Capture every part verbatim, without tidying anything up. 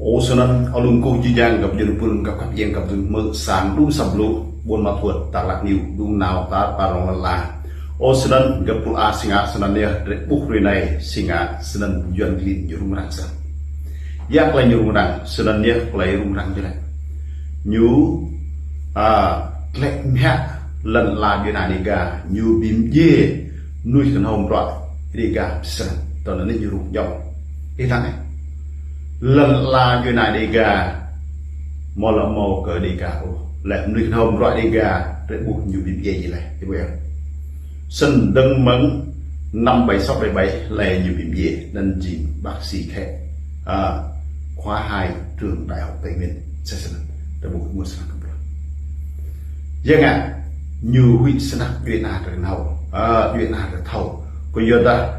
Ơ, snăn, ơ, lŏm kơkuh jih jang găp djuai ania, găp khăp yang, găp djuai ania, sang đŭng asăp blŭ, ƀuôn ma thuăt, Dak Lak News, đŭng nao tar pơ rŏng lăn ala. Ơ, snăn, găp pul a si ngă, snăn yơh, drei ƀuh hrơi anai, si ngă, snăn Yuăn klin ñu rŭng răng sah. Ya klei ñu rŭng răng, snăn yơh klei rŭng răng jih lĕ. Ñu, a, klĕ mhiă lăn ala djuai ania Dega, ñu bi mdjiê mnuih kơnhâo mrô Dega, snăn, tơl anăn ñu rŭng jŏng. Ih thâo anei. Lăn ala djuai ania Dega, mơ̆ lŏ mâo kơ Dega ôh. Lĕ mnuih kơnhâo mrô Dega, drei ƀuh ñu bi mdjiê jih lĕ, ih ƀuh yơh. Snăn dơ̆ng mơ̆ng năm bảy sáu bảy bảy lĕ ñu bi mdjiê, anăn jing bác sĩ Khệ, a, khóa hai trường Đại học Tây Nguyên, sĕ snăn, drei ƀuh êmuh snăk kơ bruă. Ya ngă, ñu huĭ snăk djuai ania drei nao, a, djuai ania drei thâo. Kyuadah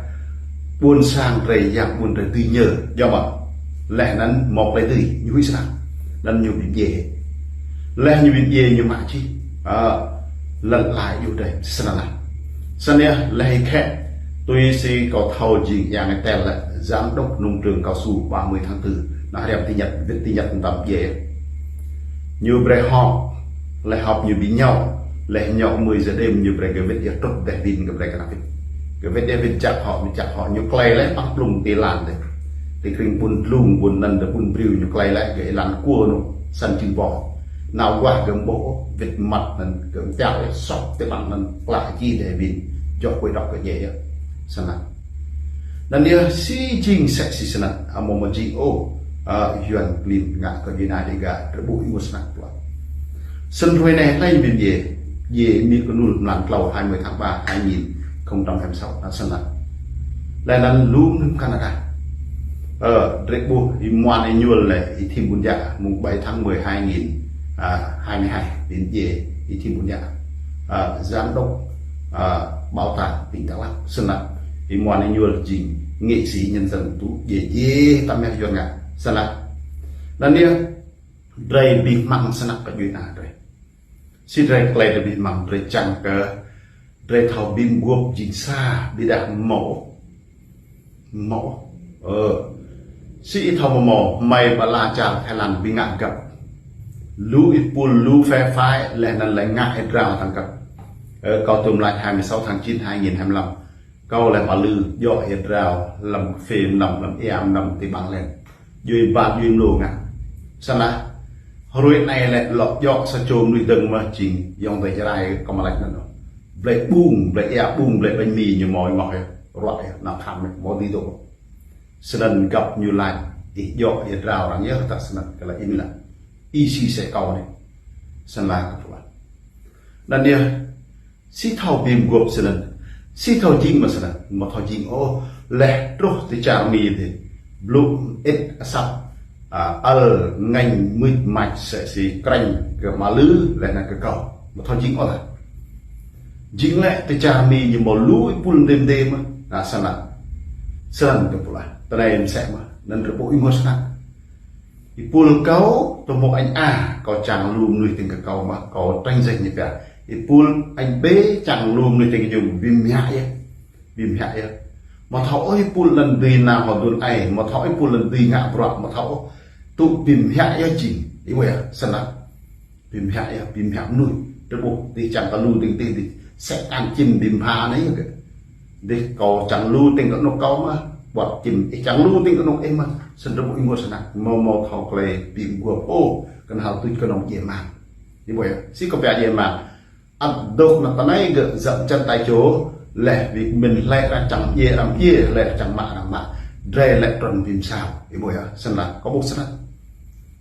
ƀuôn sang drei, yang ƀuôn drei dưi ñơ, jăm mơ̆. Leh anăn mâo klei dưi, ñu huĭ snăk. Anăn ñu bi mdjiê. Leh ñu bi mdjiê ñu mă čih, a, lăn ala djuai drei, snăn lah. Snăn yơh, leh Khệ, tui si kâo thâo jing yang tơl lĕ, giám đốc nông trường cao su ba mươi tháng tư, anăn hriăm ti ñăt, wĭt ti ñăt mtam djai. Ñu brei họp, leh họp ñu bi ñao, leh ñao mười giờ đêm ñu brei gơ̆ wĭt yơh, trŭt dêh win gơ̆ brei kơ anăp wĭt. Gơ̆ wĭt yơh wĭt jak hŏ, wĭt jak hŏ, ñu klei leh păng plŭng ti lăn dêh. Ti krĭng ƀuôn Dlung, ƀuôn anăn dêh, ƀuôn Briu ñu klei leh, gơ̆ êlan kơ anŭn, săn čing ƀô̆. Nao guah gơ̆ ƀô̆, wĭt măt anăn, gơ̆ mpiăk yơh, sŏk ti ƀăng anăn, klă čih dêh win, jŏk kuai dŏk gơ̆ djai yơh. Snăn. Anăn yơh si jing sĕ si snăn, amâo mâo jing ôh, a, Yuăn klin ngă kơ djuai ania Dega, drei ƀuh êmuh snăk bruă. Snăn hrơi anei leh bi mdjiê, djiê mơ̆ng kơnul mlan tlâo hai mươi tháng ba hai nghìn không trăm hai mươi sáu, anăn snăn. Leh anăn lu mơ̆ng Canada. Ơ, drei ƀuh Y Muan Êñuôl lĕ, Y Thim Ƀun Yă, mùng bảy tháng mười hai nghìn, a, hai mươi hai, bi mdjiê Y Thim Ƀun Yă. A, giám đốc, a, bảo tàng tỉnh Đắk Lắk, snăn. Y Muan Êñuôl jing nghệ sĩ nhân dân tŭ djiê djiê tăm mơ̆ng Yuăn ngă, snăn. Anăn yơh, drei bi hmăng snăk kơ djuai ania drei. Si drei klei drei bi hmăng, drei čang kơ drei thâo bi mguôp jing sa, ƀiădah mâo. Mâo. Ơ. Si ih thâo mâo mâo, hmei ƀă ala čar Thái Lan bi ngă găp. Lu êpul, lu phe phái, leh anăn leh ngă êdrao tăng găp. Ơ, kâo tŭm lač hai mươi sáu tháng chín hai nghìn hai mươi lăm. Kâo leh mă lư, djŏ êdrao, hlăm kphê mnăm, hlăm ia mnăm ti ƀăng lĕ. Djuai ƀă djuai mlô ngă. Snăn lah. Hrơi anei lĕ lŏ djŏ sa čô mnuih dơ̆ng mơ̆ jing, ayŏng adei Jarai kâo mă lač anăn. Blei ƀung, blei ia ƀung, blei ƀañ mi ñu mâo ƀơ̆ng yơh, ruă yơh, nao khăm yơh, mâo dưi dŏ. Snăn găp ñu lač, ih djŏ êdrao arăng yơh, tah snăn, kơ lĕ ih mĭn lah. Ih si sĕ kâo anei. Snăn lah kơ pô lah. Anăn yơh, si thâo bi mguôp snăn, si thâo jing mơ̆ snăn, amâo thâo jing ôh, leh truh ti čar Mi dih. Blŭ ĭt asăp, a, ăl ngêñ mưč mač sĕ si krĕñ kơ mă lư, leh anăn kơ kâo. Amâo thâo jing ôh lah. Jing lĕ ti čar Mi ñu mâo lu êpul mdê mdê mơ̆. Anăn snăn. Snăn kơ pô lah. Tơlơi msĕ mơ̆. Anăn drei ƀuh êmuh snăk. Êpul kâo, tơ mâo añ A, kâo čang lu mnuih tĭng kơ kâo mơ̆, kâo trĕng jĕh ñu pia. Êpul añ B čang lu mnuih tĭng kơ ñu, bi mhiă yơh. Bi mhiă yơh. Amâo thâo ôh êpul anăn dưi nao hŏ dŭn ai, amâo thâo ôh êpul anăn dưi ngă bruă, amâo thâo ôh. Tŭ bi mhiă yơh jing. Ih ƀuh yơh, snăn lah. Bi mhiă yơh, bi mhiă mnuih. Drei ƀuh, dih čang kơ lu tĭng dih, dih. Sĕ kan čim bi mbha anei yơh gơ̆. Dih kâo čang lu tĭng kơ anôk kâo mơ̆, ƀuăt čim, ih čang lu tĭng kơ anôk ih mơ̆, snăn drei ƀuh êmuh snăk, mâo mâo thâo klei bi mguôp ôh, kơnhal tuč kơnơ̆ng djiê mang. Ih ƀuh yơh, si kâo pia djiê mang. Ăt dôk nao ti anei gơ̆ djăp čăn tai čô, leh bi mĭn hlei arăng čang djiê arăng djiê, hlei arăng čang mă arăng mă. Drei lĕ trŭn bi msao, ih ƀuh yơh, snăn lah, kâo ƀuh snăn.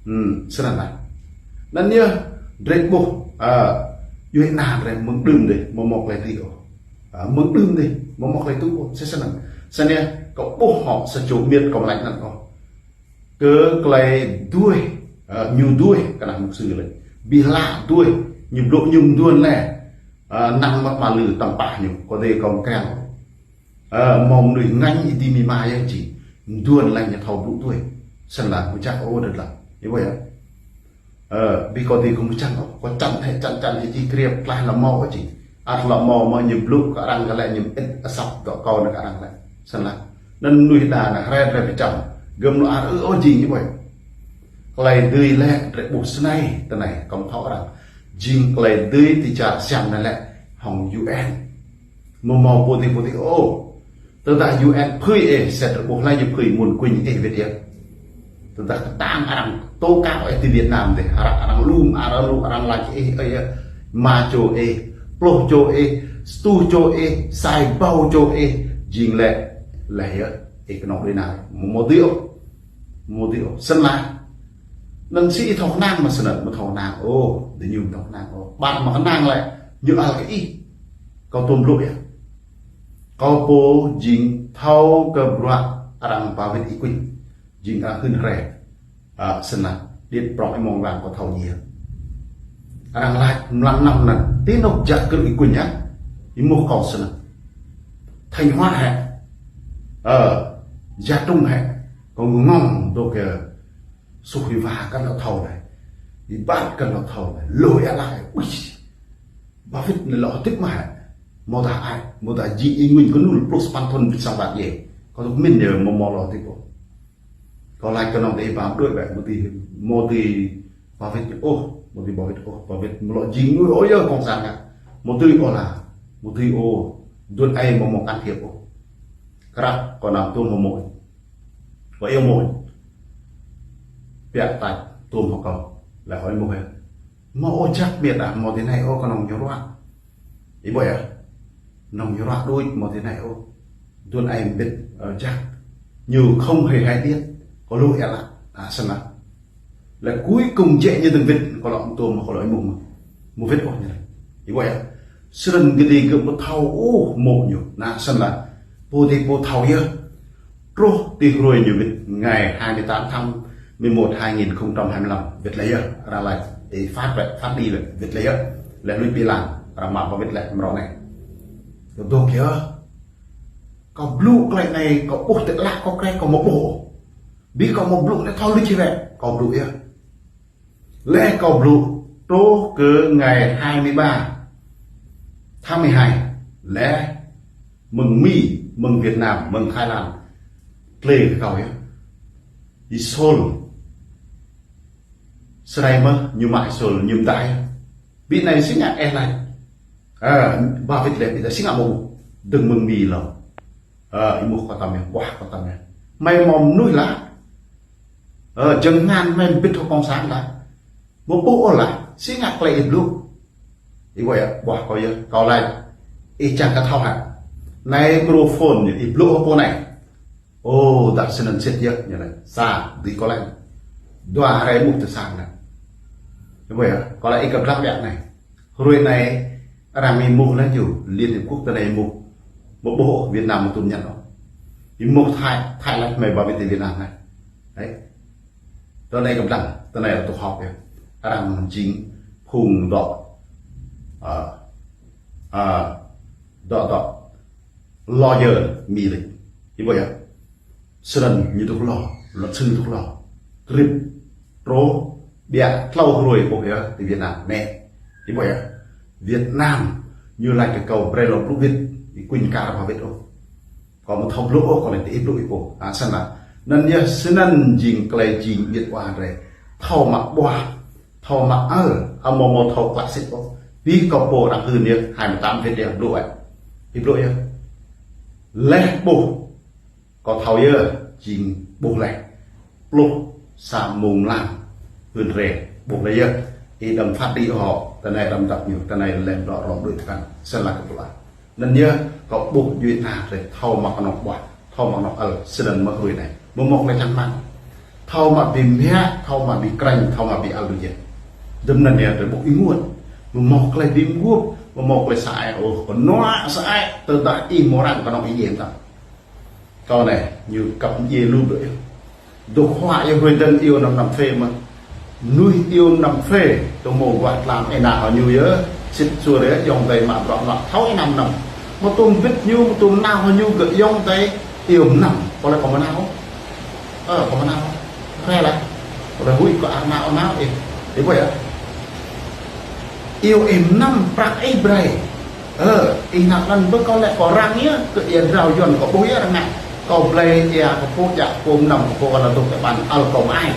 Hmm, snăn lah. Anăn yơh, drei ƀuh, a, djuai ania drei mơ̆ng đưm dih, mâo mâo klei dưi ôh. A, mơ̆ng đưm dih, mâo mâo klei tŭ ôh, sĕ snăn. Snăn yơh, kâo ƀuh hŏ sa čô miêt kâo mă lač anăn ôh. Kơ klei duih, a, ñu duih, kơnah mục sư lĕ. Bi hlăk duih, ñu blŭ ñu mduôn leh. A, năng mă mă lư tăm pah ñu, kâo dê kâo mkriăng. Ơ, mâo mnuih ngă ih dĭ mĭn mă yơh jing. Mduôn leh ñu thâo blŭ duih. Snăn lah, mčah ôh dơ̆ng lah. Ih ƀuh yơh. Ơ, bi kâo dê kâo mčah ôh. Kâo čăn hĕ, čăn, čăn hĕ jing kriăp, tlaih lŏ mâo ôh jing. Ăt lŏ mâo mơ̆ ñu blŭ kơ arăng kơ lĕ ñu ĭt asăp dŏ kâo nao kơ arăng lĕ. Snăn lah. Anăn mnuih đa nao hriăt hriăt bi čăm. Gơ̆m lŏ ar ư ôh jing, ih ƀuh yơh. Tơlơi dưi lĕ drơi ƀuh snei tơnai kông thâo arăng. Jing tơlơi dưi ti čar Siam anai lĕ hŏng U N. Mơ̆ mơ̆ pô ti pô ti ôh. Tơdah U N phơi ih, sĭt drơi ƀuh lĕ ñu phơi mơ̆n kuñ ih wĭt yơh. Tơdah kơtang arăng tố cáo ih ti Việt Nam dih, arăng, arăng lum, arăng lu, arăng laĭ ih, ih, ma čô ih, pluh čô ih, stuh čô ih, sai ƀâo čô ih, jing lĕ, lĕ yơh, ih kơnong đuaĭ nao, mơ̆ mơ̆ dưi ôh. Mơ̆ dưi ôh. Snăn lah. Anăn si ih thâo kơnang mơ̆ snăn, mơ̆ thâo kơnang ôh, dih ñu mơ̆ thâo kơnang ôh. Ƀing mơ̆ kơnang lĕ, ñu ăl kơ ih. Kâo tuôm blŭ yơh. Kâo pô jing thâo kơ bruă arăng ba wĭt ih kuñ. Jing arăng hưn hrĕ. A, snăn lah. Điêt prŏng ih mơ̆ng wang kâo thâo ñu yơh. Arăng laĭ mlam năm anăn. Ti anôk jak kơ ih kuñ yơh. Ih mơ̆ kâo snăn. Thanh Hóa hĕ. Ơ, Gia Trung hĕ. Kâo ngŏng dŏ kơ Suh ih wa kăn lŏ thâo anai. Ih ƀat kăn lŏ thâo anai. Lu ia lah. Uih. Ba wĭt anai lŏ hơdip mơ̆ hĕ. Mơ̆ dah ai. Mơ̆ dah jing ih ngĭn kơnul pluh sapăn thŭn wĭt sang ƀat yơh. Kâo tŭ mĭn yơh mơ̆ mơ̆ lŏ hơdip ôh. Kâo laĭ kơnong dih ƀam đuaĭ ƀĕ mơ̆ dih, mơ̆ dih ba wĭt ôh, mơ̆ dih ba wĭt ôh, ba wĭt mơ̆ lŏ jing ngui ôh yơh kông sang ngă. Mơ̆ dih ôh lah. Mơ̆ dih ôh. Dŭn ai mơ̆ mơ̆ can thiệp ôh. Krăp kâo nao tuôm mơ̆ mơ̆. Kâo iâu mơ̆. Piă tač tuôm hŏ kâo. Lĕ hơi mơ̆ hơi. Mơ̆ ôh jak miêt ah, mơ̆ ti anai ôh kơnong ñu ruă. Ih ƀuh yơh. Kơnong ñu ruă đuaĭ mơ̆ ti anai ôh. Dŭn ai mbĭt, ơ, jak. Ñu không hề hay biết. Kâo lu ia lah. A, snăn lah. Lĕ cuối cùng jĕ ñu dơ̆ng wĭt, kâo lŏ tuôm mơ̆ kâo lŏ ih mơ̆ mơ̆. Mơ̆ wĭt ôh ñu lĕ. Ih ƀuh yơh. Snăn gơ̆ dih gơ̆ mơ̆ thâo ôh mơ̆ ñu. Anăn snăn lah. Pô dih pô thâo yơh. Truh ti hruê ñu wĭt ngày hai mươi tám tháng mười một hai nghìn không trăm hai mươi lăm. Wĭt lĕ yơh. Arăng laĭ. Ê, phát wĕ, phát đi wĕ. Wĭt lĕ yơh. Lĕ lui ƀiă lăng. Arăng mă ba wĭt lĕ mrâo anai. Kâo dŏ yơh. Kâo blŭ tơlơi anai, kâo ƀuh tơlơi kâo krĕ, kâo mơ̆ ƀuh. Bi kâo mơ̆ blŭ anai thâo lui či wĕ. Kâo blŭ yơh. Lĕ kâo blŭ truh kơ ngày hai mươi ba tháng mười hai. Lĕ mơ̆ng Mi, mơ̆ng Việt Nam, mơ̆ng Thái Lan. Tlê kơ kâo yơh. Ih Seoul. Sơrai mơ̆, ñu mă ih Seoul, ñu mơdai. Bi anai si ngă ih laĭ. Ơ, ba wĭt lĕ, bi anai si ngă mơ̆ ƀuh. Dơ̆ng mơ̆ng Mi lŏ. Ơ, ih mơ̆ kâo tăm yơh, ƀuah kâo tăm yơh. Mơi mơ̆ mơnuih lah. Ơ, jơ̆ng ngăn mơi mbĭt hŏ kông sang lah. Mơ̆ ƀuh ôh lah, si ngă tơlơi ih blŭ. Ih ƀuh yơh, ƀuah kâo yơh, kâo laĭ. Ih čang kơ thâo hă. Anai microphone ñu, ih blŭ hŏ pô anai. Ô, dah snăn sĭt yơh, ñu laĭ. Sa, dih kâo laĭ. Dua hrơi mŭt tơ sang anai. Ih ƀuh yơh, kâo laĭ ih kơ blang biă anai. Hruê anai, arăng ih mŭt lĕ ñu, Liên Hiệp Quốc tơ anai mŭt. Mơ̆ ƀuh Việt Nam mơ̆ tuôm ñăn ôh. Ih mŭt Thái, Thái laĭ mơi ba wĭt ti Việt Nam anai. Đấy. Tơ anai kơ blang, tơ anai là tụ họp yơh. Arăng jing phung dŏ. Ơ, ơ, dŏ, dŏ. Lawyer Mi lĕ. Ih ƀuh yơh. Snăn ñu tŭk lŏ, luật sư tŭk lŏ. Krip truh biă tlâo hruê ƀuh yơh ti Việt Nam. Anai. Ih ƀuh yơh. Việt Nam ñu laĭ kơ kâo brơi lŏ blŭ wĭt, ih kuñ kar ba wĭt ôh. Kâo mơ̆ thâo blŭ ôh, kâo laĭ ti ih blŭ ih pô. A, snăn lah. Anăn yơh, snăn jing tơlơi jing ƀiă wa drơi. Thâo mă ƀuah, thâo mă ăl, amâo mâo thâo klă sĭt ôh. Bi kâo pô arăng hưn yơh, hai mươi tám wĭt yơh blŭ ĕ. Ih blŭ yơh. Lĕ ƀuh. Kâo thâo yơh, jing ƀuh lĕ. Pluh sa mông lăng. Hưn hrĕ, ƀuh lĕ yơh. Ih đăm phát đi hŏ, tơ anai đăm dăp ñu, tơ anai lĕ lŏ rŏng đuaĭ tơkăn. Snăn lah kơ pô lah. Anăn yơh, kâo ƀuh djuê ana drơi, thâo mă kơnong ƀuah, thâo mă kơnong ăl, snăn mơ̆ hruê anai. Mơ̆ mâo tơlơi čang rơmang. Thâo mă bi mă, thâo mă bi krĕng, thâo mă bi ăl đuaĭ yơh. Dŭm anăn yơh, drơi ƀuh ih ênguôt. Mơ̆ mâo tơlơi bi mguôp, mơ̆ mâo tơlơi sa ai ôh, kơnua sa ai, tơdah ih mơ̆ răng kơnong ih yơh tah. Kâo anai, ñu kăp mdjiê lu đuaĭ yơh. Dôk huă yơh hruê dơ̆ng iâu năm năm phê mơ̆n. Mnuih iâu năm phê, tơ mâo wah tlam ih nao hŏ ñu yơh, sĭt suôr yơh, ayŏng adei mă bruă mă thâo ih năm năm. Mơ̆ tuôm wĭt ñu, mơ̆ tuôm nao hŏ ñu gơ̆ ayŏng adei iâu mnăm, kâo laĭ kâo mơ̆ nao. Ơ, kâo mơ̆ nao. Kâo laĭ lah. Kâo laĭ huĭ kâo ăt nao nao ih. Ih ƀuh yơh. Iâu ih mnăm prăk ih brơi. Ơ, ih nao anăn ƀơ kâo lĕ kâo răng yơh, kơ ia drao Yuăn kâo ƀuh yơh răng ngă. Kâo blơi ia kơ pô djă pô mnăm kơ pô kâo lŏ dôk tơ ƀăn ăl kâo mơai.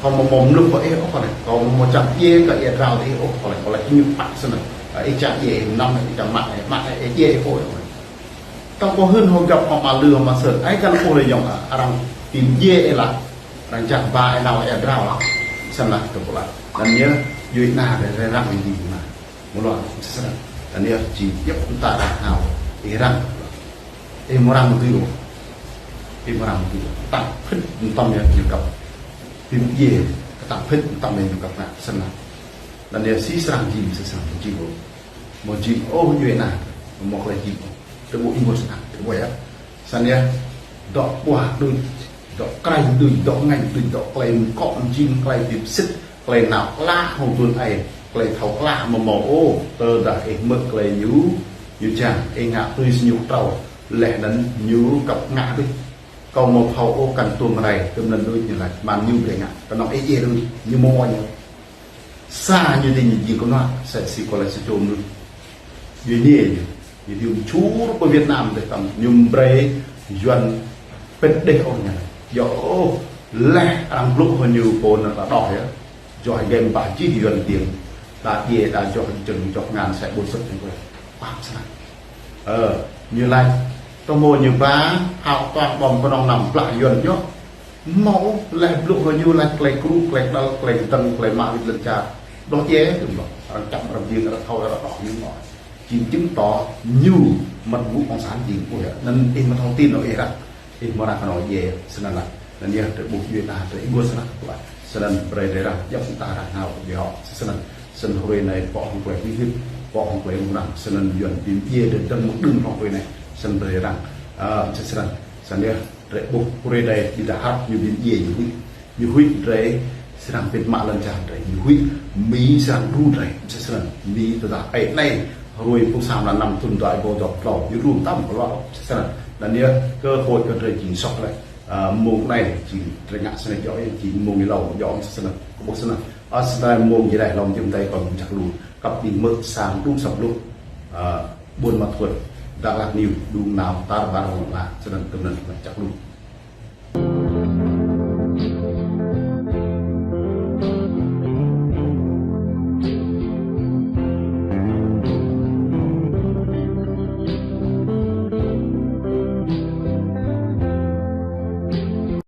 Kâo mơ̆ mơ̆ mluk kơ ih ôh kâo lĕ. Kâo mơ̆ mơ̆ čang djai kơ ih drao ih ôh kâo lĕ. Kâo lĕ ñu pă snăn. Ih čang djai ih năm ih čang mă ih mă ih djai ih ôh. Tơl kâo hưn hŏ găp hŏ mă lư hŏ mă sơr. Ih kăn ôh lĕ yŏng arăng pĭm djai ih lah. Arăng čang ba ih nao ih drao lah. Snăn lah tơ pô lah. Anăn yơh djuê ana rai rai răng ih dih mă. Mơ̆ luă, snăn. Anăn yơh či djŏp mta rah nao. Ih răng. Ih mơ̆ răng mơ̆ tui ôh. Ih mơ̆ răng mơ̆ tui ôh. Kơtang phĭt mtam yơh ñu kăp. Pĭm djai. Kơtang phĭt mtam yơh ñu kăp ngă. Snăn. Anăn yơh si srăng jing, si srăng jing ôh. Mơ̆ jing ôh djuê ana. Mơ̆ mơ̆ klei jing ôh. Tơ ƀuh ih mơ̆ snăn. Tơ ƀuh yơh. Snăn yơh. Dŏ ƀuah đuč. Dŏ kreh đuč, dŏ ngăn đuč, dŏ klei mkŏ mjing, klei bi sĭt, klei nao klă hŏng tun ai, klei thâo klă mơ̆ mâo ôh, tơdah ih hmư̆ klei ñu, ñu čang, ih ngă tui si ñu ktrâo, leh anăn ñu kăp ngă bĕ. Kâo mâo thâo ôh kăn tuôm rai, tơm anăn đuč ñu lač, mơ̆n ñu brei ngă, kơnơ̆ng ih djai đuč, ñu mâo ñu. Sa ñu dih ñu jing kơnuă, sa si kâo lač sa čô mnuih. Ñu ñe ñu. Ñu dih čur pơ Việt Nam dih tăm ñu brei Yuăn pĭt đeh ôh ñu. Yơh ôh, leh arăng blŭ hŏ ñu pô anăn ta đoh yơh. Joh game bah jih Yuăn tiêng. Ta djai ta joh jơ̆ng joh ngăn sa ƀuôn sŭt ñu kơ. Pah snăn. Ơ, ñu lač, tơ mâo ñu ba, hao toan ƀơ̆ng kơnơ̆ng năm blah Yuăn ñu. Mâo leh blŭ hŏ ñu lač klei kru, klei đăl, klei dơ̆ng, klei mă wĭt lăn čar. Đoh djai, tơm đoh. Arăng čăm, arăng ding, arăng thâo, arăng đoh ñu mâo. Jing chứng tỏ ñu mă ƀuh cộng sản jing ƀuh yơh. Anăn ih mă thâo tin ôh ih răng. Ih mơ̆ răng kơnơ̆ng djai, snăn lah. Anăn yơh, tơ ƀuh djuê ana, tơ ih ƀuh snăn lah. Snăn brei drei răng, djŏp mta rah nao kơ djai hŏ. Snăn, snăn hruê anei pŏk hŏng klei bi hĭt, pŏk hŏng klei rŭng răng. Snăn Yuăn pĭm djai drei dơ̆ng mơ̆ng đưm hŏng hruê anei. Snăn brei răng. Ơ, snăn. Snăn yơh, drei ƀuh hruê anei ƀiădah hrăp ñu pĭm djai ñu huĭ. Ñu huĭ drei srăng pĭt mă lăn čar drei. Ñu huĭ Mi srăng đru drei. Msĕ snăn. Mi tơdah ai anei hruê pluh sa mlan năm thŭn dua êbâo dua pluh tlâo. Ñu đru tăm kơ lŏ. Msĕ snăn. Anăn yơh cơ hội kơ drei jing soh leh. Ơ, mông anei jing drei ngă snei djŏ, jing mông êlâo djŏ msĕ snăn. Kơ ƀuh snăn. Ơ, snei mông jih leh lŏm jum dai kơ mjăk lu. Kăp ƀing mơ̆ sang đŭng săp lu. Ơ, Buôn Ma Thuột, Dak Lak News, đŭng nao tar ƀar hŏng la, snăn tơm anăn mjăk lu.